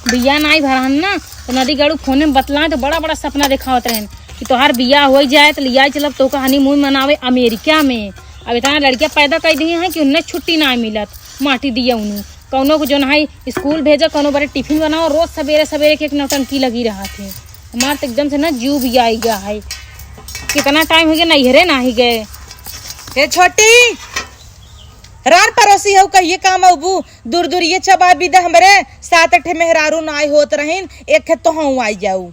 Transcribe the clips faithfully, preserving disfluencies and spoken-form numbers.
बियाह नाई भरहन ना, तो नदी गड़ू फोने में बतलाए तो बड़ा बड़ा सपना देखावत रहन कि तोहार बियाह होइ जाए तो लियाई चलब तोहका honeymoon मनावे अमेरिका में। अब इतना लड़कियां पैदा कर दी हैं कि उन्हें छुट्टी ना मिलत, माटी दिया उन्हें। कौनो को जो ना है स्कूल भेजा, कौनो बरे टिफिन बनाओ, रोज सवेरे सवेरे के एक नौटंकी लगी रहा थे। हमार तो एकदम से ना जीव भी आई गया है, कितना टाइम हो गया नैहरे ना ही गए। हे छोटी, रान परोसी हऊ, कहिए काम अउबू? दूर दूर ये चबाबी दे हमरे, सात ठे मेहरारू नाई होत रहिन, एक ठे तोहऊ आई जाऊ।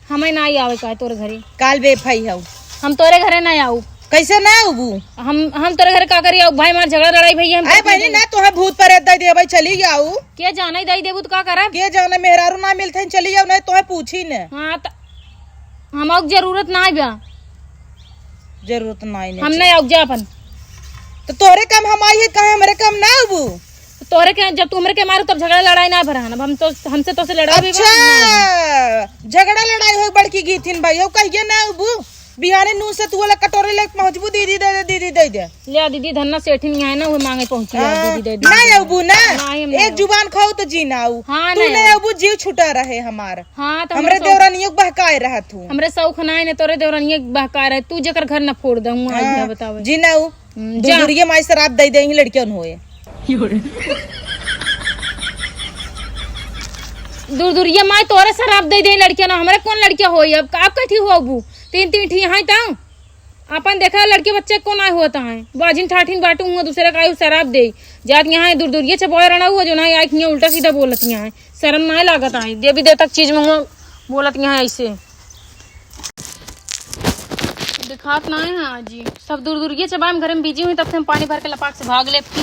हमें नाई आवे का है तोरे घरे? काल बेफाई हऊ। हम तोरे घरे ना आऊ। कैसे ना अउबू? हम, हम तोरे घरे का करी? अब भाई हमार झगड़ा लड़ाई भैया हम अरे तोरे बहनी घरे ना, तोहे भूत प्रेत दे देबै, चली जाऊ। के जाने दे देबू तो का करब? के जाने मेहरारू ना मिलते, चली जाऊ, नहीं तोहे पूछी ने। हाँ, त हम आऊ जरूरत ना बा। जरूरत नाई ने हम छे। नहीं आऊ, जा अपन। तो तोहरे काम हम आई है, कहाँ हमरे काम ना अउबू? तो तोहरे के, जब तू हमरे के मारू तब झगड़ा लड़ाई ना भरा, अब हम तो, हमसे तो से लड़ाई भी बा, अच्छा, ना। झगड़ा लड़ाई हो बड़की गीथिन भाई, हो कहिए ना अउबू, बिहाने नू से तू वाला कटोरे लेके पहुँचबू, दीदी दे दे, दीदी दे दे। ले आ दीदी, धन्ना सेठिन यहाँ है ना, वो मांगे पहुँची है, हाँ, दीदी दे दे, ना दीदी दे दे। अउबू ना, ना, हम ना एक अउबू। जुबान खाऊ तो जी ना आऊ। हाँ, तू ना नहीं अउबू, जीव छुटा रहे हमार। हाँ, तो हमरे हमरे शौक देवरानियों के बहकाए रहा तू। हमरे शौक ना है, तोरे देवरानियों के बहकाए रहे, तू जेकर घर न फोड़ दे, हुआ हाँ, आई बतावे। जी ना आऊ। हम्म, जा। दुरदुरिया माई शराब दे दे ही लड़कियन होए। दुरदुरिया माई तोरे शराब दे दे लड़कियन, हमरे कौन लड़किया होई? अब आप कथी हो अबू? तीन तीन ठी हैं त अपन देखा लड़के बच्चे कौन आए होत हैं? बाजिन ठाठिन बाटू हुआ, दूसरे का आयु शराब दे। जात यहाँ है दुरदुरिया चबोए रहना हुआ, जो ना आए हियाँ उल्टा सीधा बोलत यहाँ है। शर्म ना लागत है, देवी देवता के चीज में हुआ बोलत यहाँ ऐसे। दिखात ना है आज ही। सब दुरदुरिये चबाए में घरे में बिजी हुई, तब से हम पानी भर के लपाक से भाग लेब की।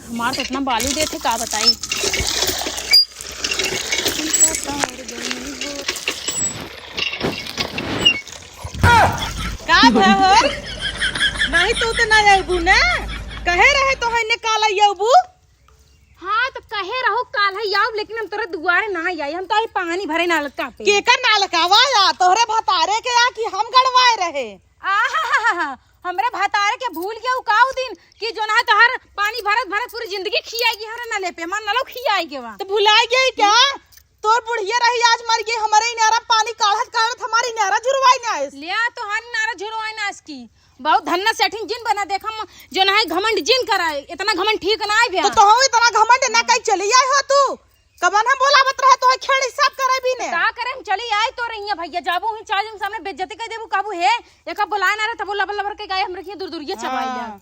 हमार तो इतना बालू देत है, का बताई। का भा हो? नहीं तो, तो ना अउबू ना। कहे रहे तो है ने काल अउबू? हाँ, तो कहे रहो काल है आउब, लेकिन हम तोरे दुआरे ना आई, हम तो आई पानी भरे नलका पे। केकर नलकावा या? तोहरे भतारे के या कि हम गड़वाए रहे? आहाहाहा, हमरे भतारे के भूल गया उ काऊ दिन कि जो ना तोहर पानी भरत भरत पूरी जिंदगी खियाई गई हमरा नले पे, मन नलो खियाई गवा। तो भुलाई गई क्या? तोर बुढ़िया रही आज मर गई, हमरे इनारा पानी काढ़त काढ़त हमारी इनारा झुरवाई ना आइस। लिया तोहार इनारा झुरवाई ना आइस की। बहुत धन्ना सेटिंग जिन बना, देखा म-, जो ना है घमंड जिन करा, इतना घमंड ठीक ना है भैया। तो तोहू इतना घमंड ना कहीं चली आए हो तू। कबन हम बोलावत रहे तोहे खेड़ी सब करे भी ने। का करे हम चली आए तो रही है भैया, जाबू ही चार जन सामने बेइज्जती कर देबू, काबू है, एका बुलाए ना रहे तब लबर लबर के गाय हमरे के दुरदुरिये चबाई ले। हाँ।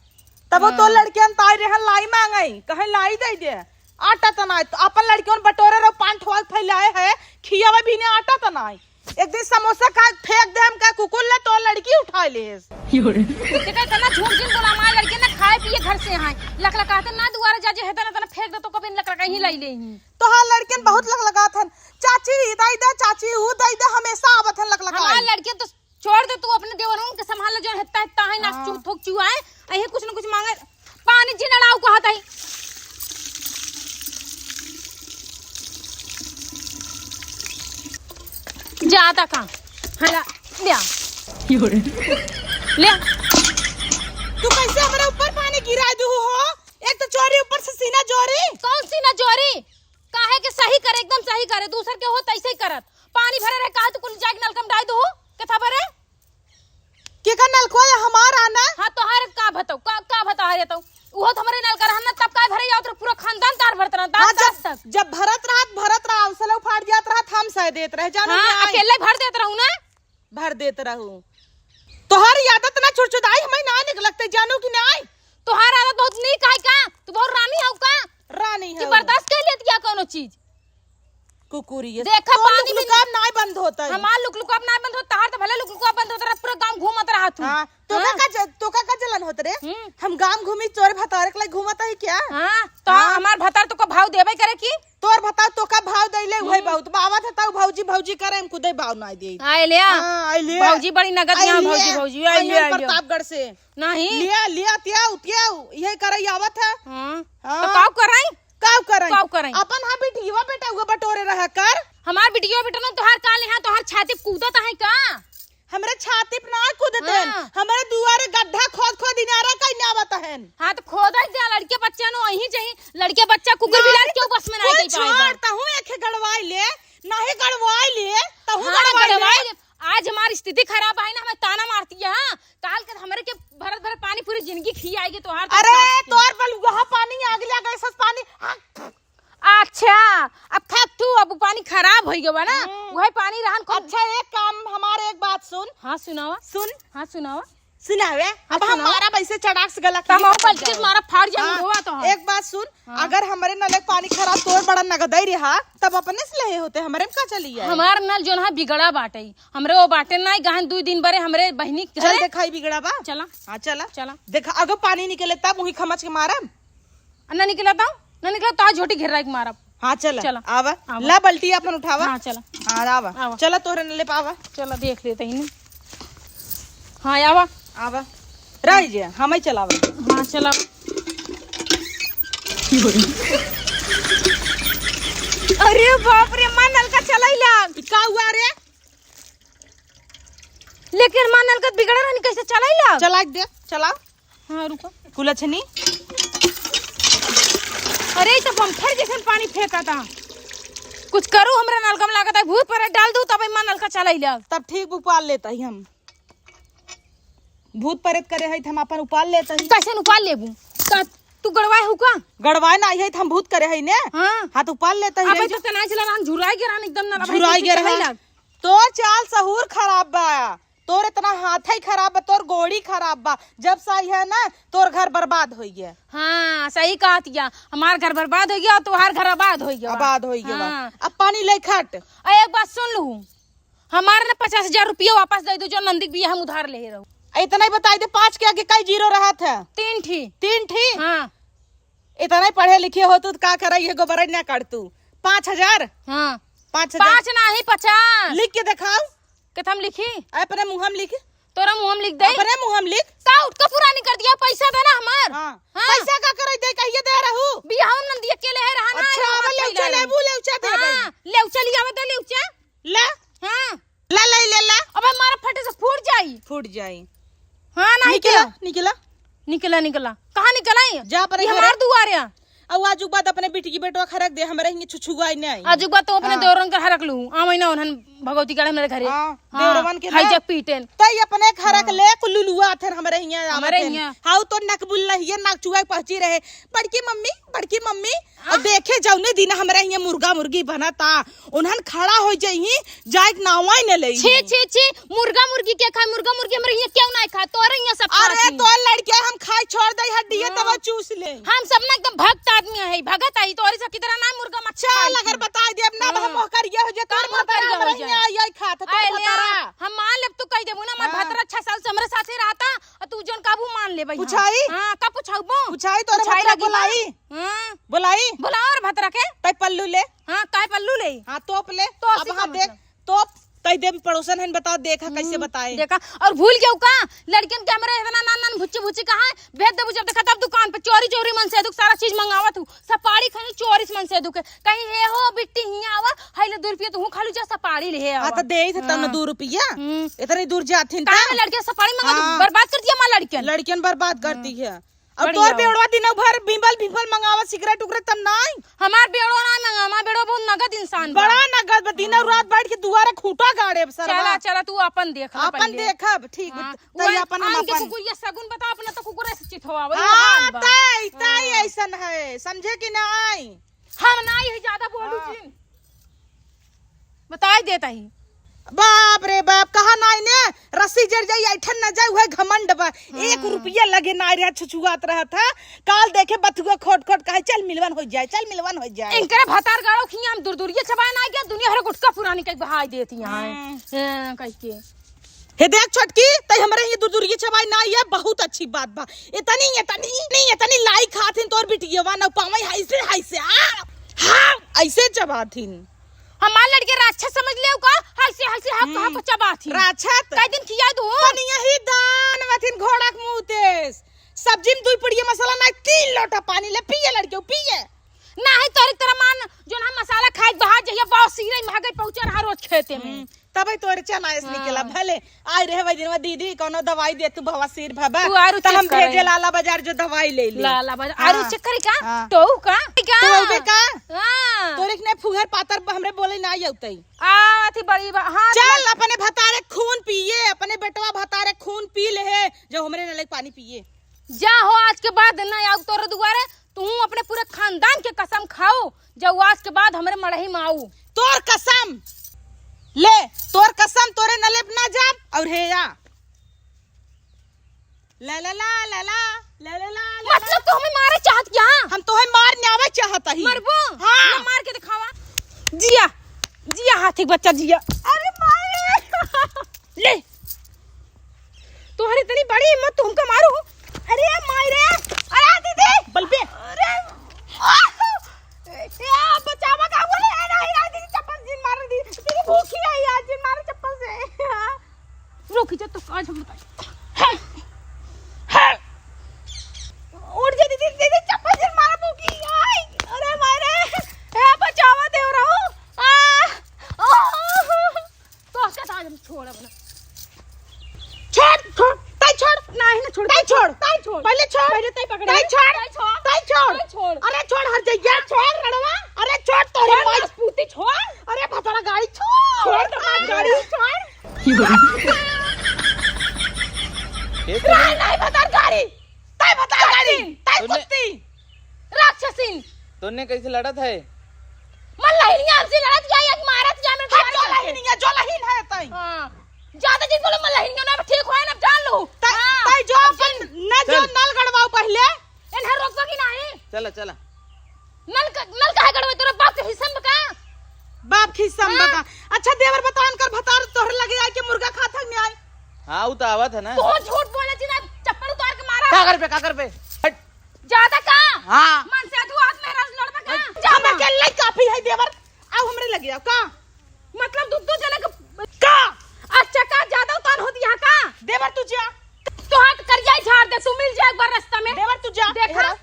तब वो तो हाँ। लड़कियन ताई रहन लाई मांगई, कहे लाई दे दे। आटा त नाय, तो अपन लड़कियन बटोरे रहो, पान ठोक फैलाए है, खियावे भी ने आटा त नाय। एक दिन समोसा खा फेंक दे, हम का कुकुर ले तो लड़की उठा लेस। देखा इतना झूठ जिन बोला, हमारे लड़के ना खाए पिए घर से आए, लकलकाते ना दुआरे जा जे है तना तना फेंक दे तो कभी लकलका ही लाई ले ही। तो हाँ, लड़कियन बहुत लकलकात हन, चाची ई दई दे, चाची ऊ दई दे, हमेशा आवत हन लकलकाई। हमारे लड़के तो छोड़ दे, तू अपने देवरों के संभाल ले, जो हेत्ता हेत्ता है, नाक हाँ। चू-, थोक चुआ है, अहे कुछ न कुछ मांगे, पानी जी नड़ाऊ कहत है। जाता का? हला, ले आ। ले आ। तू कैसे हमारे ऊपर पानी गिरा दू हो? एक तो चोरी ऊपर से सीना जोरी। कौन सीना जोरी? काहे के सही करे, एकदम सही करे, दूसर के हो तैसे ही करत। पानी भरे रहे, काहे तू कुल जाके नलका में डाल दू हो? के था भरे? के का नलको है हमार आना? हाँ, तोहार का भतौ, का, का भता है तो? उहो तो हमरे नलका रहन ना, तब काय भरे जाओ तो पूरा खानदान तार भरत रहन, हाँ, तार जब, तक। जब भरत रहत, भरत रहा, अवसले उफाड़ जात रहत, हम सह देत रहे, जानो हाँ, क्या है? अकेले भर देत रहू ना? भर देत रहू। तोहार आदत ना छुड़छुड़ाई, हमें ना निक लगते, जानो कि नाई? तोहार आदत बहुत नीक है का? तू बहुत रानी हौ का? रानी कि हौ। बर्दाश्त कर लेती है कौनो चीज? कुकुरी है। देखा, तोर पानी भी लुकलुकाब नाय बंद होता है। हमार लुकलुकाब नाय बंद होता, तहार तो भले लुकलुकाब बंद होता रहा, पूरा गांव घूमत रहा तू। हाँ, तोका हाँ? का ज-, तोका का जलन होत रे? हम्म। हम गांव घूमी, तोरे भतारे के लाग घूमत है क्या? हाँ, तो हाँ? हमार भतार तोका भाव देबे करे की? तोर भतार तोका भाव देले उहे हम्म। बहुत। बाबा था ताऊ भौजी, भौजी करे, हम खुदे भाव नाय दे। आए ले आ। हाँ, आए ले आ। भौजी बड़ी नगद आए यहाँ, ले भौजी, आ। भौजी, आए आए ले ले आ, आए ले आ। प्रतापगढ़ से। नहीं। लिया, लिया, त्याऊ, त्याऊ, यही करे आवत है। हाँ। हाँ। तो काऊ कराई? काऊ कराई? काऊ कराई? अपन हाँ बिटिया बेटा हुआ बटोरे रहा कर। हमार बिटिया बेटा ना तोहार काल यहाँ तोहार छाती कूदत है का? हमरे छाती पे ना कूदतेन, हाँ। हमरे दुआरे गड्ढा खोद खोद इनारा कइने आवत हन। हाँ, तो खोदइ द्या, लड़के बच्चा नो अहीं चाही, लड़के बच्चा कुकुर बिलार क्यों बस में ना कुछ दे पाएगा? छोड़, तहूँ एके गड़वाई ले, नहीं गड़वाई ले, तहूँ हाँ, गड़वाई ले। गड़वाई ले। आज हमार स्थिति खराब है ना, हमें ताना मारती है, हाँ? काल के हमरे के भरत भरत पानी पूरी जिंदगी खियाएगी तोहार तो अरे, साथ की। तोर बलुआ पानी, आग लग गए, सस पानी, हाँ। अच्छा, अब खा तू, अब उ पानी खराब होइ गवा ना, हम्म। उहे पानी रहन को अच्छा, एक काम, हमार एक बात सुन। हाँ, सुनावा। सुन। हाँ, सुनावा। सुनावे, अब हाँ, हम सुनावा। मारा वैसे चढ़ाक से गला तो हम के बाल्टी से मारा फाड़ जाए, हाँ, मुंहवा तो हम। एक बात सुन, हाँ। अगर हमरे नले पानी खराब तोर बड़ा नगदई रहा, तब अपने से लेहे होते, हमरे में का चली है? हमार नल जोन है बिगड़ा बाटे, हमरे वो बाटे ना, गहन दुइ दिन बरे हमरे बहिनी चल घरे। देखाई बिगड़ा बा। चला। हाँ, चला। चला। देखा, अगर पानी निकले तब उही खमच के मारब। आ, ना निकला तो, ना निकला तो आज झोटी घेरा के मारब। हाँ, चला, चला। आवा। आवा। ला, बल्टी अपन उठावा। हाँ, चला। हाँ, आवा। आवा। चला, तोहरे न ले पावा। चला, देख लेते ही ना। हाँ, आवा। आवा। रह जे, हम ही चलावा। हाँ, चला। अरे बाप रे, माँ नलका चलाइला। ई का हुआ रे? लेकिन माँ नलका बिगड़ा रहनी, कैसे चलाइला? चला दे, चला। हाँ, रुको। कुलछनी। अरे, ई तो बम्फर जैसन पानी फेंका था। कुछ करू, हमरा नलका में लागत है, भूत पर डाल दू, तब माँ नलका चलाई ले। तब ठीक उपाल लेता ही हम। भूत प्रेत करे है, त हम अपन उपाल लेता ही। कैसे उपाल लेबू? का तू गड़वाए हो का? गड़वाए ना आई है, त हम भूत करे है ने। हाँ। हाँ, तो उपाल लेता ही। अबे तो तना चला रहन, झुराई गिरान एकदम ना, झुराई गिरान। तो चाल सहूर खराब बा। तोर इतना हाथ ही खराब बा, तोर गोड़ी खराब बा। जब से आई है ना, तोर घर बर्बाद होइ गया। हाँ, सही कहत या। हमार घर बर्बाद होइ गया और तोहार घर आबाद होइ गया। आबाद होइ गया बा। हाँ। अब पानी ले खट। आ, एक बात सुन लू, हमार ना पचास हजार रुपया वापस दे दो, जो नंदी के बिया हम उधार ले रहू। आ, इतना ही बताई दे, पाँच के आगे कई जीरो रहत है? तीन ठी। तीन ठी? हाँ। इतना ही पढ़े लिखे हो तू, तो का करे, ये गोबर ना काट तू। पाँच हजार? हाँ। पाँच हजार। पाँच नाही, पचास। लिख के देखाओ। केथम लिखी? अपने मुँह में लिख। तोरा मुँह में लिख दे। अपने मुँह में लिख। का उठका पुरानी कर दिया, पैसा देना हमार। हाँ। हाँ। पैसा का करे दे, कहिए दे रहू। बियाह में नंदिया के ले है रहा ना, अच्छा, हमार अब ले खैला चले, रही। बू ले उचा दे हाँ, भाई। ले उचा लिया, बता ले उचा। ले। हाँ। ले, ले, ले, ले। अबे मारा फटे से फूट जाई। फूट जाई। हाँ, नहीं निकला, क्या? निकला। निकला, निकला। कहाँ निकला है? जा अपने ये घरे। हमार दुआरे है। अउ आज के बाद अपने बिटिया बेटवा खरक दे, हमरे हियाँ छुछुआई नहीं। आज के बाद तो अपने हाँ। देवरन के हरक लू। आ महीना उन्हन भगवती गढ़ मेरे घरे। हाँ, हाँ, देवरवन के हाई ना। जग पीटेन। तई अपने खरक हाँ। ले कुलुलुआ थन हमरे हियाँ हमरे आवत हन। हियाँ। हाउ तो नकबुल नहीं है, नाक चुआ पहुँची रहे। बड़की मम्मी, बड़की मम्मी, हाँ? और देखे जौने दिन हमरे हियाँ मुर्गा मुर्गी बनता, उन्हन खड़ा होइ जइहीं, जाए के नावा ही न लेइहीं। छी, छी, छी, मुर्गा मुर्गी के खाए? मुर्गा मुर्गी हमरे हियाँ क्यों ना खाए? तोरे हियाँ सब खात अरे, ही। तोर लड़के हम खाए छोड़ दे, हड्डिये हाँ। तब चूस ले। हम सब ना एकदम भक्त आदमी है, भगत है, तोरे से कितना ना मुर्गा मच्छी चल, खाई अगर थी। बताई देब ना, हाँ। हम ओकर ये हो जे, तोर हाँ, भतरा ओकर ये हमरे हो जाए। हियाँ आई, आई खात, तोर अरे, भतरा। हाँ, हम मान लेब, तू कह देबू ना, हमार हाँ। भतरा छह साल से हमरे साथे रहता, और तू जोन काबू मान लेबे। पूछाई? हाँ, का पूछाऊ बो? पूछाई, तोरे पूछाई भतरा लगी ना। बोलाई? हाँ। बोलाई? बोलाओ रे भतरा के। तै पल्लू ले। हाँ, काय पल्लू ले? हाँ, तोप ले। तो अब ऐसे हाँ का देख, मतलब? तोप, तै दे पड़ोसन हन, बता, देखा कैसे हम्म, बताए। देखा, और भूल गयो का? लड़कियन के हमरे इतना नान नान भुच्ची भुच्ची कहाँ है? भेज देबू जब देखा तब दुकान पे चोरी चोरी मन से दुख सारा चीज मंगावत हूँ। सपाड़ी खानी चोरी से मन से दुख है। कहीं ये हो बिट्टी हियाँ आवा, हाय ले दो रुपया तू खा लू जा सपाड़ी ले आवा। हाँ, तो दे ही थे तब न हाँ। दो रुपया। हम्म। इतनी दूर जाथिन काहे त। में लड़कियन सपाड़ी मंगा हाँ। बर्बाद कर दिया माँ लड़कियन। लड़कियन बर्बाद कर दी है। और बढ़िया तोर हो। बेवड़वा दिनों भर बिम्बल बिम्बल मंगावा, सिगरेट उगरेट तब नाई। हमार बेवड़वा ना मंगा, हमार बेवड़वा बहुत नगद इंसान बा। बड़ा नगद बा, दिनों हाँ। रात बैठ के दुआरे खूंटा गाड़े अब सरवा। चला, चला, तू अपन देख ला अपन पहिले। देखब, ठीक बा, हाँ, तई वही अपन हम आम के अपन कुकुरिया सगुन बता, अपना तो कुकुरे से चित होवा, वही हाँ, हाल बा। तई, तई हाँ। ऐसन है, समझे कि नाई? हम नाई है ज्यादा बोलू हाँ। जी। बताई देता ही। बाप रे बाप, कहा नाई ने, रस्सी जर जाई, ऐठन न जाई, उहे घमंड बा। एक हम्म। रुपया लगे नाई रहा, छुछुआत रहा था। काल देखे बथुआ खोट खोट कहे, "चल मिलवन हो जाए, चल मिलवन हो जाए।" इनकरे भतार गाड़ो खिया हम दुरदुरिये चबाए ना गया, दुनिया हर गुटका पुरानी कह बहाई देती हैं। हम्म। हाँ, कह के। हे देख छोटकी, तई हमरे ये दुरदुरिये चबाई ना, ये बहुत अच्छी बात बा। इतनी, इतनी, नहीं, इतनी लाई खाथिन तोर बिटियवा न पावे, हाय से, हाय से, हाँ, हाँ, ऐसे चबाथिन। हमार लड़के राक्षस समझ लेउ का? हाय से, हाय से, हक, हम्म। हक चबाथिन। राक्षस? कई दिन खिया दू? पनिया ही दान वथिन घोड़ा के मुँह तेस। सब्जी में दुई पुड़िया मसाला ना, तीन लोटा पानी ले पिए लड़के, पिए। नाही तोरी तरह मान, जोन हम मसाला खाए बहा जइया, बाव सीरे में हगई पहुँचे रहा रोज खेते में। हम्म। तबे तोरे चनाइस हाँ। निकला। भले आइ रहे वही दिन में, "दीदी, कौनो दवाई दे तू, बवासीर भवा।" तू आरु त हम check करे। भेजे लाला बाजार जो दवाई ले ले। लाला बाजार। हाँ। आरु check करी का? हाँ। तो का? का? तो अबे का? हाँ। तोरे के ने फुहर पातर हमरे बोले ना अउतई। आ, अथी बड़ी बा-, हाँ, चल, तो अपने भतारे खून पिए, अपने बेटवा भतारे खून पी ले है, जो हमरे नले के पानी पिए। जा हो, आज के बाद ना आउ तोरे दुआरे, तू अपने पूरे खानदान के कसम खाओ, जो आज के बाद हमरे मड़ही में आऊ। तोर कसम ले, तोर कसम, तोरे नले पे ना जाब, और हे या। ला ला ला ला ला, ला ला ला ला। मतलब तू हमें मारे चाहत क्या? हम तोहे मार न्यावे चाहत ही। मरबो? हाँ। ना मार के दिखावा। जिया, जिया हाथी के बच्चा जिया। अरे माई। ले। तोहरी इतनी बड़ी हिम्मत, तू हमका मारू? अरे माई रे। अरे दीदी। बल पे। अरे। ए, बचावा का बोले? ए, नहीं, नहीं, दीदी, चप्पल जिन मार दी। दीदी, भूखी है यार, जिन मारो चप्पल से। हाँ। रुक जा, तो आज हम बताई। उठ जा दीदी, दीदी, चप्पल से मारा भूखी। आई, अरे मारे, ए, बचावा देव रहो। आ, आ, तो क्या था, हम छोड़ अपना। छोड़, छोड़, ताई छोड़। नहीं ना छोड़, ताई छोड़, ताई छोड़। पहले छोड़। पहले ताई पकड़। ताई छोड़, ताई छोड़। ताई छोड़। ताई छोड़। अरे छोड़, हर जइया। छोड़, रड़वा। अरे छोड़, तोरे छोड़, माई। राजपूती छोड़। अरे भतरा गाड़ी छोड़। छोड़ तो मार गाड़ी। छोड़। ये तो राय नहीं भतार गाड़ी, ताई भतार गाड़ी, ताई तूने कुत्ती, राक्षसिन। तूने कैसे लड़त है? मल्लहिनिया हमसे लड़त या, एक मारत या, मेरे हम जो लहिनिया, जो लहिन है ताई। हाँ। ज्यादा जिन बोलो मल्लहिनिया ना, ठीक होए ना, जान लो। ताई, हाँ। ताई जो अब अपन जिन न जो चल। नल गड़वाओ पहले। एन्हर रोकबा कि नाही? चला, चला। नल क-, नल काहे गड़वे? तोरा बाप के हिस्सा में का? बाप के हिस्सा में हाँ। का? अच्छा देवर बताओ, इनकर भतार तोहरे लगे आए के मुर्गा खात है न्याय। हाँ, उ तो आवत है ना। बहुत झूठ बोले जी ना, चप्पल उतार के मारा। का करबे, का करबे? हट। ज्यादा का? हाँ। मन से तू हाथ में रस लड़बा का? हट। जा हम माँ। अकेले काफी है देवर, आओ हमरे लगे आओ का? मतलब दू दू जने के का? अच्छा का ज्यादा उतान होती है का? देवर तू जा। तो हाथ करिया ही झाड़ दे, तू मिल जाए एक बार रास्ता में। देवर तू जा। देखा, एहरा।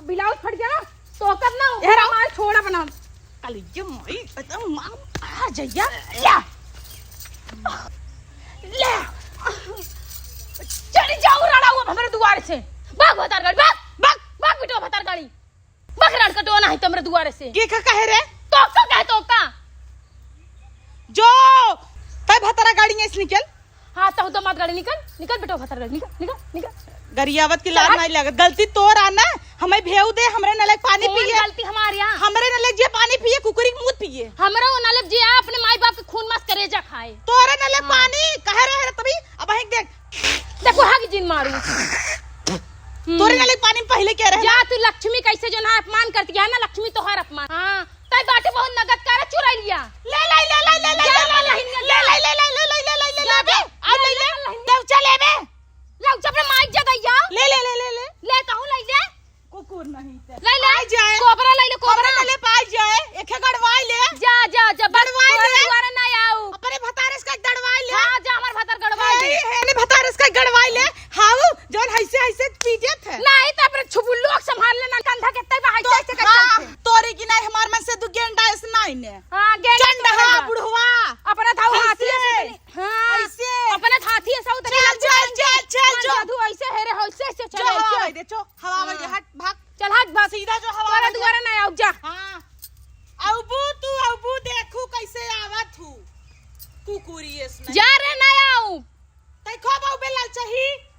ब्लाउज फट गया ना, तो ओकर ना, ओकर एहरा। मार छोड़ा बना। काली ये माई, एकदम मार, आ जइया। ले। ले। चली जाऊ रड़ाऊ अब हमरे दुआर से। भाग भतार गाड़ी, भाग, भाग, भाग बेटवा भतार गाड़ी। बकराड़ कटो ना है तमरे दुआरे से। के का कहे रे? तो का कहे तो का? जो, तै भतरा गाड़ी में से निकल। हाँ, तहु दमाद गाड़ी निकल, निकल बेटो भतरा गाड़ी, निकल, निकल, निकल। गरियावत की लाज चल। नहीं लागत। गलती तोर आ ना, हमें भेव दे, हमरे नले पानी कौन पिए। गलती हमारी आ? हमरे नले जे पानी पिए, कुकुरी के मूत पिए। हमरा वो नले जे आ, अपने माई बाप के खून मांस करेजा खाए। तोरे नले हाँ। पानी, कहे रहे रे तभी, अब हिक देख, देखो, हग जिन मारू। हम्म। तोरे नले पानी में पहिले क्या रहे? जा, तू लक्ष्मी कैसे जो ना अपमान करती है ना, लक्ष्मी तोहार अपमान। हाँ, तै बाटे बहुत नगद करे चुरैलिया। ले, ले, ले, ले, ले, ले, जा, ले, ले, मल्लहिनिया, ले, जा। ले, ले, ले, ले, ले, ले, ले, ले, जा, ले, जा, आ, ले, ले, ले, मल्लहिनिया। ले, चले बे। लौ, जब रे माइक जा दैया। ले, ले, ले, ले, ले। ले, कहूँ ले ले। कुकुर नहीं ते। ले ले। आ जाए। कोबरा ले ले, कोबरा। अपने ले पाई जाए, एक है गड़वाई ले। जा, जा, जा, बस गड़वाई तोरे ले। दुआरे ना आऊ। अपने भतारस का गड़वाई ले। हाँ, जा, हमार भतार गड़वाई ले। हे, हे, अपने भतारस का गड़वाई ले। हाउ, जौन हैसे, हैसे पीटे थे। नहीं, तो अपने छुबुल्लू के संभाल लेना, कंधा के तय बा, हैसे, तो, हैसे कर हाँ, चलते। तोरे की नहीं, हमार मन से दू गेंडा ऐसे नहीं ने। हाँ, गेंडा चंड तोरे हाँ, बा। बुढ़वा। अपना था वो हाथी ऐसे। ऐसे। हाँ, ऐसे। अपना हाथी ऐसा उतरे चल, हाथ चल, उठाएंगे। चल, चल, हाँ, जो। जादू ऐसे है रे, ऐसे, ऐसे जो चल, हवा ऐसे। आवे दे, जो। हवा में हाँ। हट, भाग। चल, हट, भाग। सीधा जो हवा तोरा में दुआरे ना आऊ, जा। हाँ। अबू तू, अबू देखू कैसे आवत हूँ। कुकुरी ऐस नहीं। जा रे, ना आऊ। तै खूब अबे लाल चाही।